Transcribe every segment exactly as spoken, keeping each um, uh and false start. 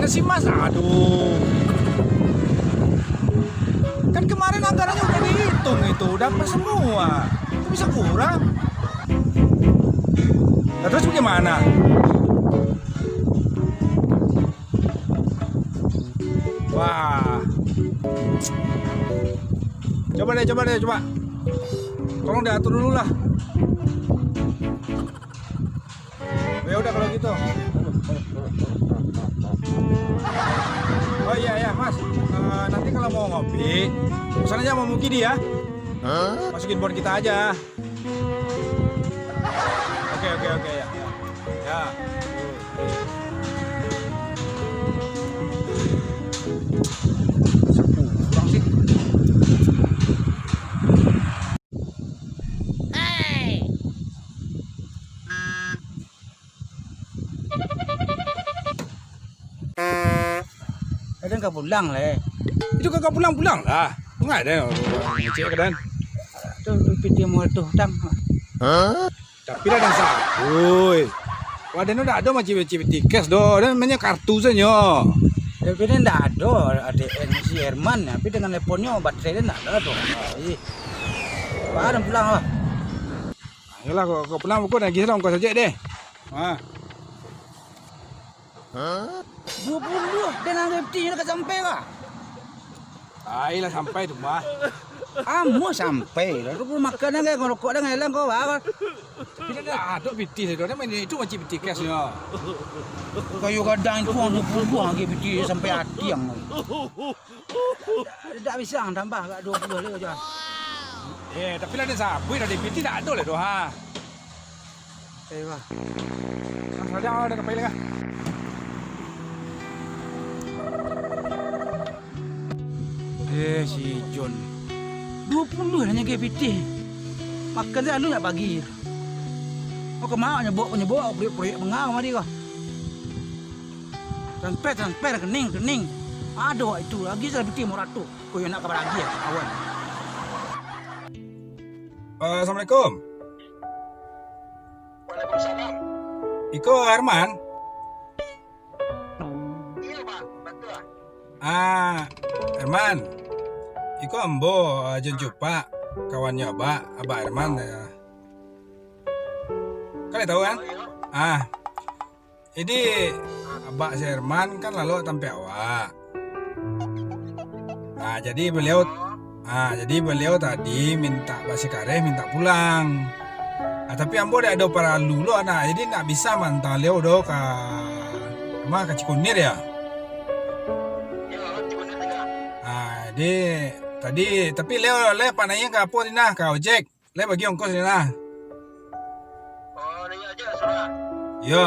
Si Mas, aduh. Kan kemarin anggarannya udah dihitung itu, udah pas semua. Itu bisa kurang. Nah, terus bagaimana? Wah. Coba deh, coba deh, coba. Tolong diatur dulu lah. Ya udah kalau gitu. Oh iya, ya, Mas. Eh, nanti kalau mau ngopi, pesan aja sama Mukidi ya. Masukin bon kita aja. Oke, oke, oke, ya. Ya. Kurang sih. Kadang ka pulang lah, eh. Itu kagak pulang-pulang lah. Nggak ada orang ngecek kadang. Tu, tu piti mual tu, tang. Tapi lah dan sabui. Wah, dan udah ada macam-macam tiket doh. Dan namanya kartu saja. Tapi dia ndak ada, ada si Herman, tapi dengan teleponnya baterai dia ndak ada tu. Ah, ih. Wah, dan pulang lah. Ayolah, kau, kau pulang pukul nagih lah ongkos saja deh. Ha. Dua puluh, dan anggai piti nak sampai lah. Ai lah sampai tu mah. Amuah sampai lah. Tu makan anggai, ngarokok anggai lah kau, bah. Tapi dah ada piti tu, dah main itu macam piti cash nya. Kayu gadang itu dua puluh buah lagi piti sampai hati ang. Tidak bisa tambah agak dua puluh lagi aja. Eh, tapi lah ada sabui, dah ada piti tak ada lah tu, ha. Eh, wah. Nah, saja ada kapai lah. Eh, si John. Dua puluh nanya G P T. Makan dia anu nak bagi. Kau kemau nyebok, nyebok, proyek-proyek mengau mari kau. Transfer, transfer, kening, kening. Ada waktu itu lagi saya piti murah tu. Kau yang nak kabar lagi ya, kawan. Eh, Assalamualaikum. Waalaikumsalam. Iko Herman? Iyo, Bang. Batua. Ah, Herman. Iko ambo, ah, John Cupak, kawannyo Abak, Abak Herman, eh. Kalian tahu kan? Oh, iyo. Ah. Jadi, Abak si Herman kan lalok tampek awak. Ah, jadi baliau, ah, jadi baliau tadi mintak bak si kareh, mintak pulang. Ah, tapi ambo dak ado paralu lo, nah, jadi ndak bisa maanta baliau doh ka, ma, ka Cikunir ya. Ah, jadi tadi, tapi baliau lai pandai ka apo tadi nah, ka ojek. Lai bagi ongkos ni lah. Oh, nanya aja sudah. Yo.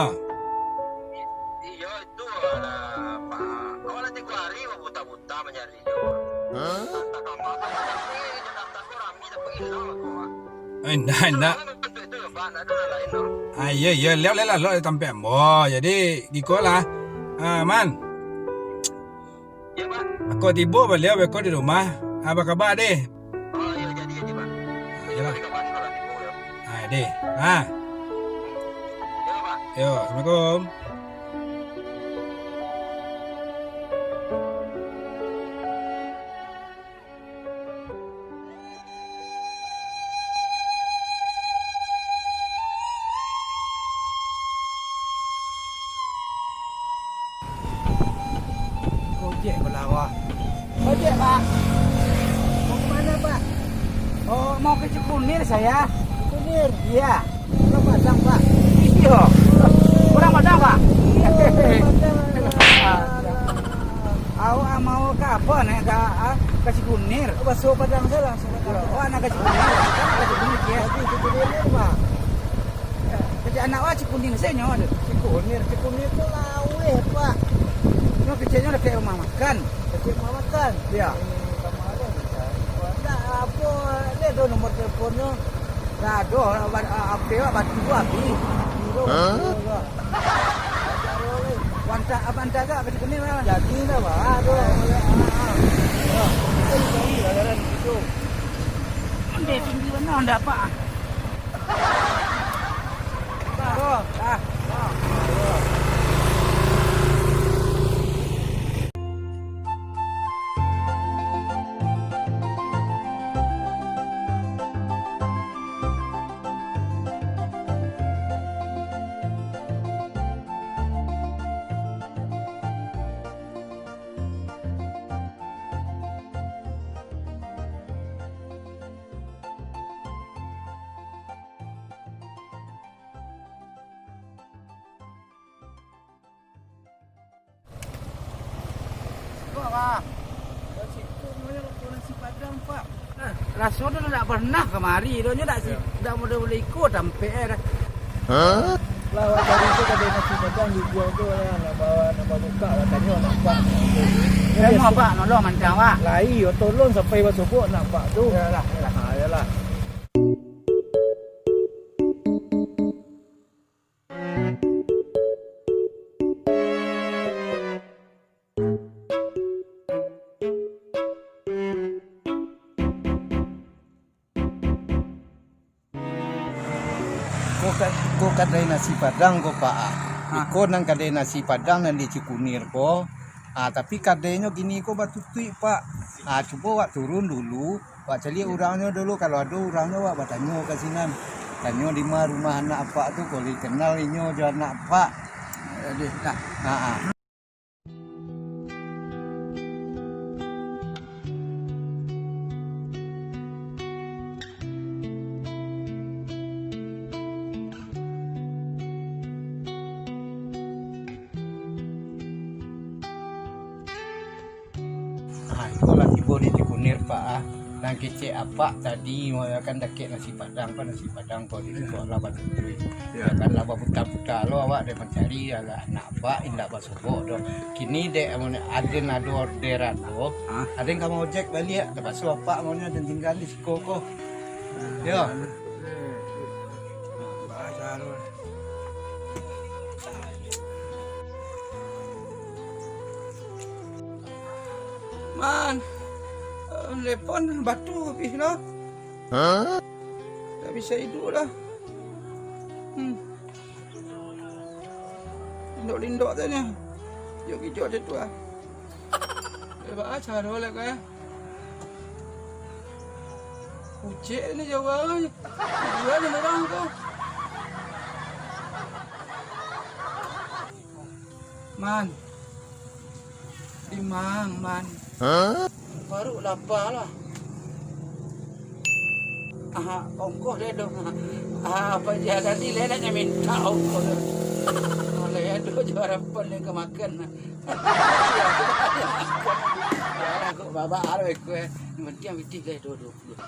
I-, iyo, itu lah, Pak. Awak lah tigo hari babuta-buta mancari. Hah? Antah ka ma, tapi Jakarta ko rami, tapi ilang lah ko, Pak. Eh, indak, indak. Itu lah bantuak itu yo, Pak. Ndak ado lah lain doh. Ah, iyo, iyo. Liau lah, lah, lah, tampek ambo. Jadi, giko lah. Ah, Man. Yo, Pak. Ako tibo baliau beko di rumah. Ah, apa kaba, deh? Oh, iyo, jadi, jadi, Pak. Ah, iyolah. Bari kabar kalau tibo, yo. Ah, deh. Ah. Yo, Pak. Yo, Assalamualaikum. Ojek ko lah, wah. Ojek, Pak. Mau ke mana, Pak? Oh, mau ke Cikunir saya. Cikunir? Iya. Orang Padang, Pak? Iyo. Orang Padang, Pak? Iya, orang Padang. Awak mau ka apo, naik ka, ah, ka Cikunir? Baso Padang sajo langsung ka Padang. Awak nak ka Cikunir, ka Cikunir, ya. Tapi Cikunir ni, Pak. Kecek anak awak Cikunir sajo nyo tu. Cikunir, Cikunir tu laweh, Pak. Nyo keceknyo dakek rumah makan. Dakek rumah makan? Iya. Hmm, kama ado bisa. Ndak apo, dia ado nomor teleponnyo. Dah ado, ba-, a-, ape awak batu tu abih. Hah? Wanta, abang tak agak kecil kuning lah. Jadi lah, bah. Aduh. Ah, ah. Wah, kita cari lah jalan situ. Ondeh tinggi mana, ondeh apa? Bah, bah, bah. Ah. Lah, situ namonyo laporan si Padang, Pak. Nah, raso tu ndak pernah kamari, tu nyo dak si, dak model-model iko tampek eh dah. Hah? Lah, awak cari tu kadai nasi Padang di guang tu lah, nak bawa, nak bawa buka, awak tanyo anak Pak. Iyo, biaso. Apak nolong mancang, Pak. Lah, iyo, tolong sampai basobok anak Pak tu. Iyolah, iyolah. Ha, iyolah. Ko ka-, ko kadai nasi Padang ko, Pak, ah. Ah. Iko nan kadai nasi Padang nan di Cikunir ko. Ah, tapi kadainyo kini ko batutuik, Pak. Ah, cubo awak turun dulu, awak caliak urangnyo dulu. Kalau ado urangnyo, awak batanyo ka sinan. Tanyo di ma rumah anak apak tu, kalau dikenal inyo jo anak apak. Aduh, nah. Ah, ah. Ah, iko lah tibo di Cikunir, Pak, ah. Nan kecek apak tadi, kan dakek nasi Padang, kan nasi Padang ko di siko lah batutuik. Yo. Yo kan lah baputa-puta lo awak dek mancari anak apak indak basobok doh. Kini dek aden ado orderan ko, ah, aden ka maojek baliak, tapaso apak maunnyo aden tingga di siko ko. Yo. Man, eh, telepon batu habis lo. Hah? Tak bisa hidup lah. Hmm. Lindok-lindok tu ni. Jok-jok je tu lah. Eh, baa caro lah kau, eh? Kucek ni jauah ni. Dua ni orang tu. Man. Di mang, Man. Hah? Paruik lapa lah. Ah, ongkoh le doh. Ah, apak ji tadi le nak minta ongkoh le. Kalau ado jo harapan le ka makan. Alah, kok babak alo iko, eh. Nan pantiang pitih le, duo, duo puluah.